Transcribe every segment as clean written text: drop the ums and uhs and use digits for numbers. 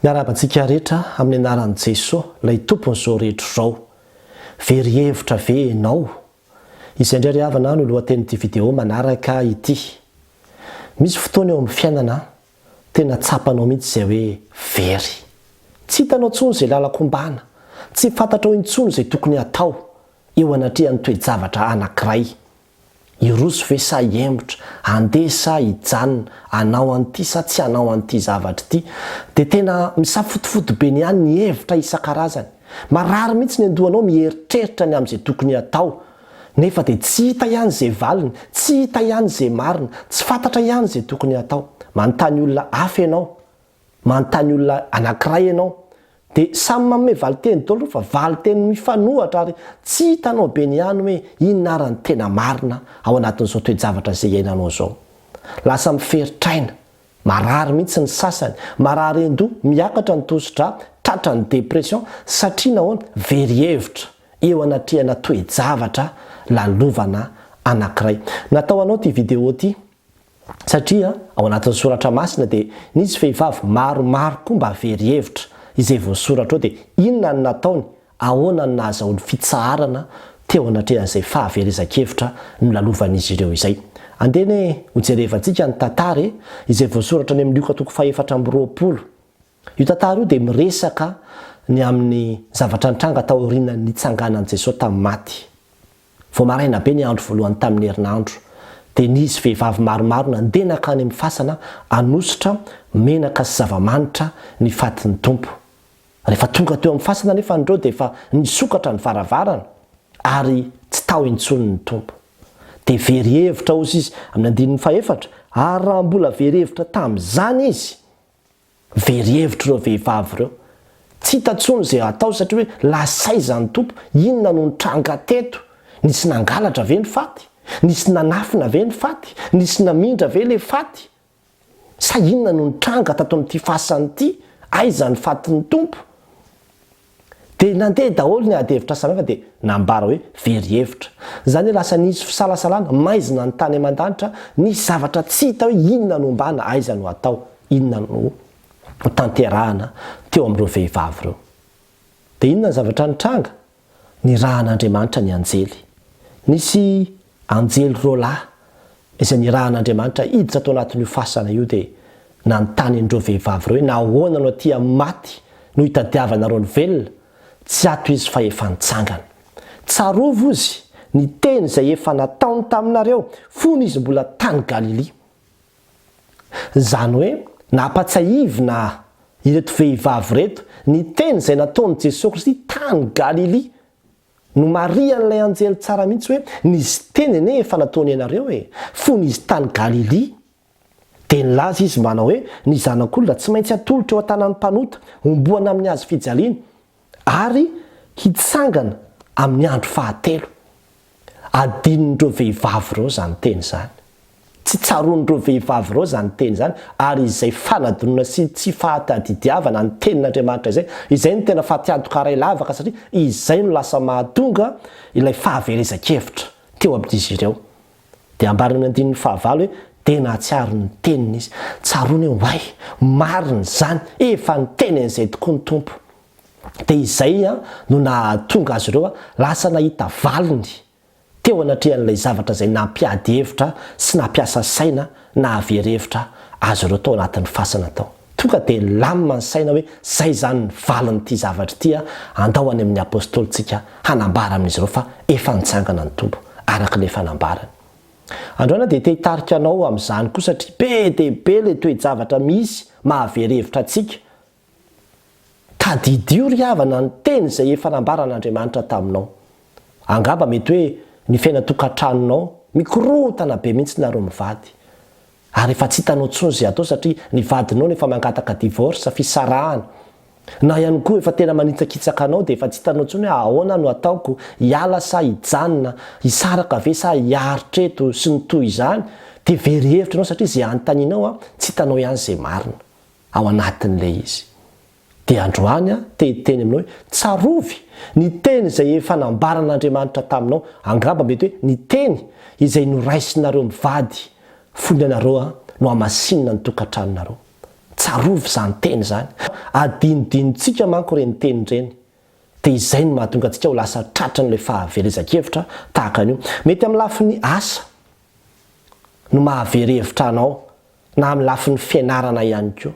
Miarahaba antsika rehetra amin'ny anaran'i Jesoa, ilay Tompon'izao rehetra izao. Very hevitra ve ianao? Izay indray ry havana no lohatenin'ity video manaraka ity. Misy fotoana eo amin'ny fiainana tena tsapanao mihitsy izay hoe very. Tsy hitanao intsony izay lalan-kombana, tsy fantatrao intsony izay tokony hatao eo anatrehan'ny toe-javatra anankiray. Hiroso ve sa hihemotra, handeha sa hijanona, hanao an'ity sa tsy hanao an'ity zavatra ity? Dia tena misafotofoto be ny ihany ny hevitra isan-karazany. Marary mihitsy ny andohanao mieritreritra ny amin'izay tokony hatao, nefa dia tsy hita ihany izay valiny, tsy hita ihany izay marina, tsy fantatra ihany izay tokony hatao. Manontany olona hafa ianao, Manontany olona anankiray ianao dia samy manome valinteny daholo fa valinteny mifanohatra ary tsy hitanao be ny ihany hoe inona ary ny tena marina ao anatin'izao toe-javatra izay iainanao izao. Lasa miferitraina, marary mihitsy ny sasany, marary an-doha, miakatra ny tosi-drà, tratran'ny dépression satria nahoana? Very hevitra eo anatrehana toe-javatra lalovana anankiray. Natao anao ity vidéo ity. Satria ao anatin'ny soratra masina dia nisy vehivavy maromaro koa mba very hevitra izay voasoratra ao dia inona no nataony, ahoana no nahazahoany fitsaharana teo anatrehan'izay fahaverezan-kevitra nolalovan'izy ireo izay. Andeha anie hojerevantsika ny tantara e, izay voasoratra any amin'ny Lioka toko fahefatra 24. Io tantara io dia miresaka ny amin'ny zavatra nitranga taorian'ny nitsanganan'i Jesoa tamin'ny maty. Vao maraina be ny andro voalohany tamin'ny herinandro, dia nisy vehivavy maromaro nandeha nankany amin'ny fasana hanosotra menaka sy zava-manitra ny fatin'ny Tompo. Rehefa tonga teo amin'ny fasana anefa ireo dia efa nisokatra ny varavarana ary tsy tao intsony ny Tompo. Dia very hevitra hozy izy, amin'ny andininy fahefatra, ary raha mbola very hevitra tamin'izany izy, Very hevitra ireo vehivavy ireo. Tsy hita intsony izay hatao satria hoe lasa aiza ny Tompo? Inona no nitranga teto? Nisy nangalatra ve ny faty? Nisy nanafina ve ny faty? Nisy namindra ve ilay faty? Sa inona no nitranga tato amin'ity fasana ity? Aiza ny fatin'ny Tompo? Dia nandeha daholo ny ady hevitra samihafa dia nambara hoe very hevitra. Izany hoe lasa nisy fisalasalana, maizina ny tany aman-danitra, nisy zavatra tsy hita hoe inona no ombana, aiza no hatao, inona no hotanterahana teo amin'ireo vehivavy ireo. Dia inona ny zavatra nitranga? Nirahan'Andriamanitra ny anjely. Nisy anjely roalahy izay nirahan'Andriamanitra hiditra tao anatin'io fasana io dia nanontany an'ireo vehivavy ireo hoe nahoana no aty amin'ny maty no hitadiavanareo ny velona? Tsy ato izy fa efa nitsangana. Tsarovy hozy ny teny izay efa nataony taminareo fony izy mbola tany Galilia. Izany hoe nampatsiahivina ireto vehivavy ireto ny teny izay nataon'i Jesoa Kristy tany Galilia. Nomarihan'ilay anjely tsara mihitsy hoe nisy teny anie efa nataony anareo e! Fony izy tany Galilia. Dia nilaza izy manao hoe ny Zanak'olona tsy maintsy atolotra eo an-tanan'ny mpanota, homboana amin'ny hazo fijaliana, ary hitsangana amin'ny andro fahatelo. Adinon'ireo vehivavy ireo izany teny izany. Tsy tsaroan'ireo vehivavy ireo izany teny izany, ary izay fanadinoana sy tsy fahatadidiavana ny tenin'Andriamanitra izay, izay no tena fatiantoka iray lavaka satria izay no lasa mahatonga ilay fahaverezan-kevitra teo amin'izy ireo. Dia ambarany amin'ny andininy fahavalo hoe, dia nahatsiaro ny teniny izy. Tsaroany hoe, Oay, marina izany, efa niteny an'izay tokoa ny Tompo. Dia izay no nahatonga azy ireo lasa nahita valiny teo anatrehan'ilay zavatra izay nampiady hevitra sy nampiasa saina nahavery hevitra azy ireo tao anatin'ny fasana tao. Tonga dia nilamina ny saina hoe izay izany ny valin'ity zavatra ity, andao any amin'ny apostolintsika hanambara amin'izy ireo fa efa nitsangana ny Tompo, araka ilay efa nambarany. Androany aho dia te hitarika anao amin'izany koa satria be dia be ilay toe-javatra misy mahavery hevitra antsika Tadidio ry havana ny teny izay efa nambaran'Andriamanitra taminao. Angamba mety hoe ny fiainan-tokantranonao, mikorontana be mihitsy nareo mivady. Ary efa tsy hitanao intsony izay atao satria ny vadinao no efa mangataka divorce, fisarahana. Na ihany koa efa tena manitsakitsaka anao dia efa tsy hitanao intsony hoe ahoana no ataoko, hiala sa hijanona, hisaraka ve sa hiaritra eto sy ny toy izany. Dia very hevitra ianao satria izay anontanianao tsy hitanao ihany izay marina. ao anatin'ilay izy. Dia androany aho te hiteny aminao hoe, tsarovy ny teny izay efa nambaran'Andriamanitra taminao, angamba mety hoe ny teny izay noraisinareo mivady fony ianareo nohamasinina ny tokantranonareo. Tsarovy izany teny izany. Adinodinontsika manko ireny teny ireny. Dia izay no mahatonga antsika ho lasa tratran'ilay fahaverezan-kevitra tahaka an'io. Mety amin'ny lafiny asa no mahavery hevitra anao, na amin'ny lafiny fianarana ihany koa.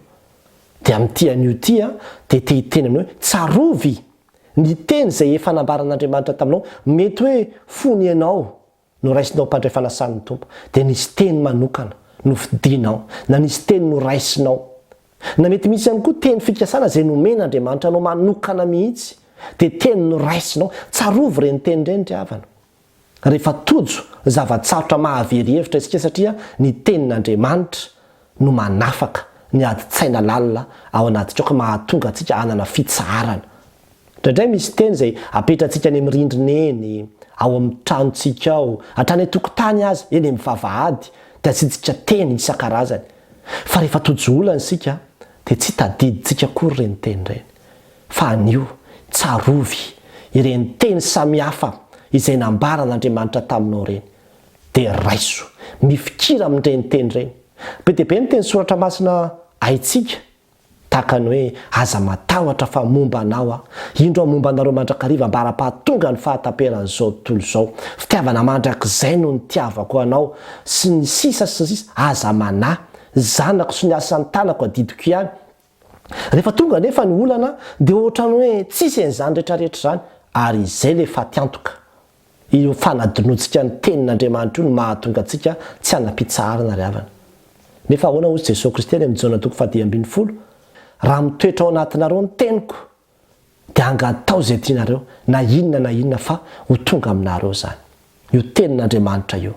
Dia amin'ity anio ity aho dia te hiteny aminao hoe tsarovy ny teny izay efa nambaran'Andriamanitra taminao, mety hoe fony ianao noraisinao mpandray fanasan'ny Tompo dia nisy teny manokana nofidinao, na nisy teny noraisinao, na mety misy ihany koa teny fikasana izay nomen'Andriamanitra anao manokana mihitsy dia teny noraisinao, tsarovy ireny teny ireny ry havana. Rehefa tojo zava-tsarotra mahavery hevitra isika satria ny Tenin'Andriamanitra no manafaka ny adin-tsaina lalina ao anatintsika ao ka mahatonga antsika hanana fitsaharana. Indraindray misy teny izay apetratsika any amin'ny rindrina eny, ao amin'ny tranontsika ao, hatrany an-tokotany aza, eny amin'ny vavahady, dia asiantsika teny isan-karazany. Fa rehefa tojo olana isika dia tsy tadidintsika akory ireny teny ireny. Fa anio, tsarovy ireny teny samihafa izay nambaran'Andriamanitra taminao ireny, dia raiso, mifikira amin'ireny teny ireny. Be dia be ny teny soratra masina haintsika, tahaka ny hoe, Aza matahotra fa momba anao Aho. Indro Aho momba anareo mandrakariva ambara-pahatonga ny fahataperan'izao tontolo izao. Fitiavana mandrakizay no nitiavako anao, sy ny sisa sy ny sisa Aza manahy, zanako sy ny asan'ny tanako adidiko ihany. Rehefa tonga anefa ny olana dia ohatran'ny hoe tsisy an'izany retraretra izany ary izay ilay fatiantoka. Io fanadinoantsika ny tenin'Andriamanitra io no mahatonga antsika tsy hanam-pitsaharana ry havana. Nefa ahoana hozy Jesoa Kristy any amin'ny Jaona toko fahadimy ambinifolo, Raha mitoetra ao anatinareo ny teniko dia angataho izay tianareo na inona na inona fa ho tonga aminareo izany. Io tenin'Andriamanitra io,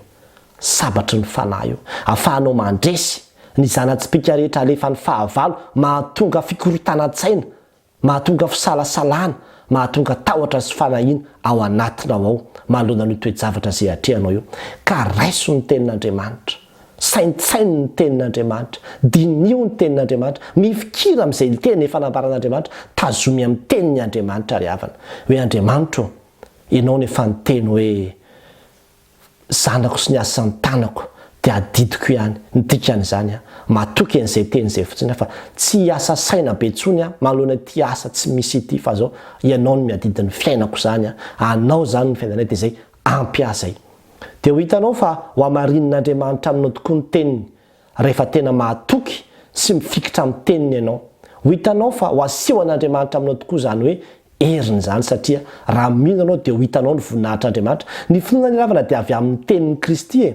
sabatry ny fanahy io, ahafahanao mandresy ny zana-tsipìka rehetra alefan'ny fahavalo mahatonga fikorontanan-tsaina, mahatonga fisalasalana, mahatonga tahotra sy fanahiana ao anatinao ao manoloana an'io toe-javatra izay atrehanao io. Ka raiso ny tenin'Andriamanitra. Saintsaino ny Tenin'Andriamanitra, diniho ny Tenin'Andriamanitra, mifikira amin'izay teny efa nambaran'Andriamanitra, tazomy amin'ny Teniny Andriamanitra ry havana. Hoe Andriamanitra ô, Ianao no efa niteny hoe, zanako sy ny asan'ny tanako dia adidiko ihany, ny dikan'izany aho, matoky an'izay teny izay fotsiny aho fa tsy hiasa saina be intsony aho manoloana ity asa tsy misy ity fa zao Ianao no miadidy ny fiainako izany an, Anao izany ny fiainanay dia izay ampy ahy izay. Dia ho hitanao fa ho hamarinin'Andriamanitra aminao tokoa ny teniny, rehefa tena mahatoky sy mifikitra amin'ny teniny ianao. Ho hitanao fa ho asehon'Andriamanitra aminao tokoa izany hoe heriny izany, satria raha mino ianao dia ho hitanao ny voninahitr'Andriamanitra. Ny finoana anie ravana dia avy amin'ny tenin'i Kristy e!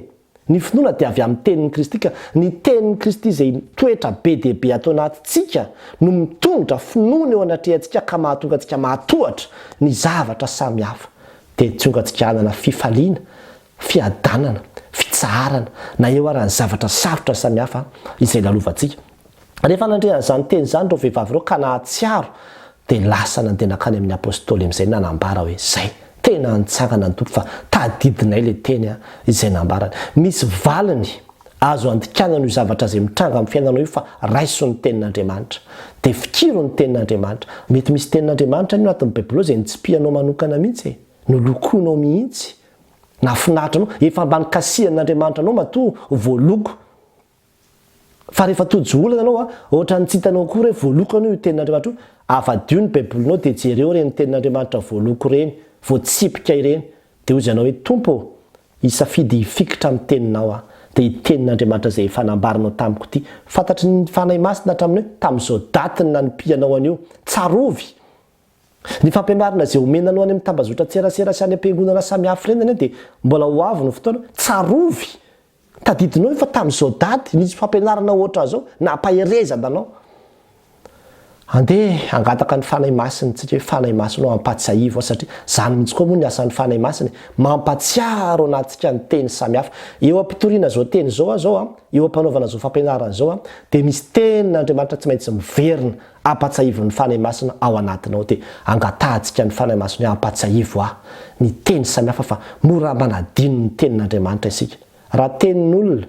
Ny finoana dia avy amin'ny tenin'i Kristy ka ny tenin'i Kristy izay mitoetra be dia be ato anatintsika no mitondra finoana eo anatrehantsika ka mahatonga antsika mahatohatra ny zavatra samihafa. Dia tonga antsika hanana fifaliana, fiadanana, fitsaharana, na eo ara ny zavatra sarotra samihafa izay lalovantsika. Rehefa nandre an'izany teny izany ireo vehivavy ireo ka nahatsiaro, dia lasa nandeha nankany amin'ny Apostoly amin'izay nanambara hoe, Izay, tena nitsangana ny Tompo fa tadidinay ilay teny izay nambarany. Misy valiny azo andikanana io zavatra izay mitranga amin'ny fiainanao io fa raiso ny tenin'Andriamanitra. Dia fikiro ny tenin'Andriamanitra. Mety misy tenin'Andriamanitra anie ao anatin'ny baiboly ao izay nitsipihanao manokana mihitsy e. Nolokoinao mihitsy. Nahafinaritra anao. Efa mba nikasihan'Andriamanitra anao matoa voaloko. Fa rehefa tojo olana ianao an, ohatran'ny tsy hitanao akory hoe voaloko anie io tenin'Andriamanitra io. Avadio ny baibolinao dia jereo ireny tenin'Andriamanitra voaloko ireny, voatsipika ireny. Dia hoy izy anao hoe, Tompo ô, hisafidy hifikitra amin'ny teninao aho, dia ity tenin'Andriamanitra izay efa nambaranao tamiko ity, fantatry ny Fanahy Masina hatramin'ny hoe tamin'izao daty ny nanompianao an'io. Tsarovy! Ny fampianarana izay omena anao any amin'ny tambazotran-tserasera sy any am-piangonana samihafa ireny anie dia mbola ho avy ny fotoana. Tsarovy! Tadidinao ve fa tamin'izao daty nisy fampianarana ohatran'izao nampaherezana anao? Andeha hangataka ny Fanahy Masina isika hoe Fanahy Masina ô ampatsiahivo aho satria izany mihitsy koa moa ny asan'ny Fanahy Masina e, mampatsiaro anantsika ny teny samihafa. Eo am-pitoriana izao teny izao aho izao an, eo am-panaovana izao fampianarana izao an, dia misy tenin'Andriamanitra tsy maintsy miverina ampatsiahivin'ny Fanahy Masina ao anatinao dia angatahantsika ny Fanahy Masina hoe ampatsiahivo ahy ny teny samihafa fa mora manadino ny tenin'Andriamanitra isika. Raha tenin'olona,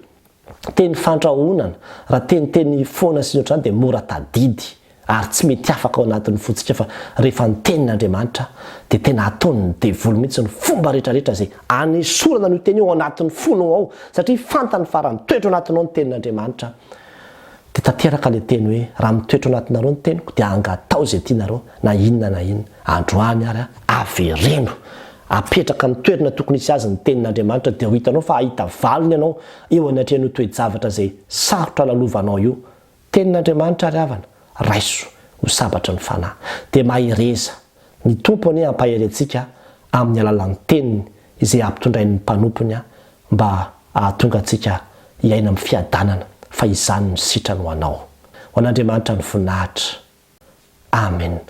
teny fandrahonana, raha teniteny foana sy ny ohatr'izany dia mora tadidy ary tsy mety afaka ao anatin'ny fontsika fa rehefa ny tenin'Andriamanitra dia tena ataon'ny devoly mihitsy ny fomba rehetrarehetra izay anesorana an'io teny io ao anatin'ny fonao ao satria fantany fa raha mitoetra ao anatinao ny tenin'Andriamanitra. Dia tanteraka ilay teny hoe, raha mitoetra ao anatinareo ny teniko dia angatao izay tianareo na inona na inona. Androany ary avereno apetraka amin'ny toerana tokony hisy azy ny tenin'Andriamanitra dia ho hitanao fa hahita valiny ianao eo anatrehan'io toe-javatra izay sarotra lalovanao io. Tenin'Andriamanitra ary havana, raiso ho sabatry ny fanahy. Dia mahereza. Ny Tompo anie hampahery antsika amin'ny alalan'ny teniny izay ampitondrainy ny mpanompony mba hahatonga antsika hiaina amin'ny fiadanana fa izany no sitrany ho anao. Ho an'Andriamanitra ny voninahitra. Amen.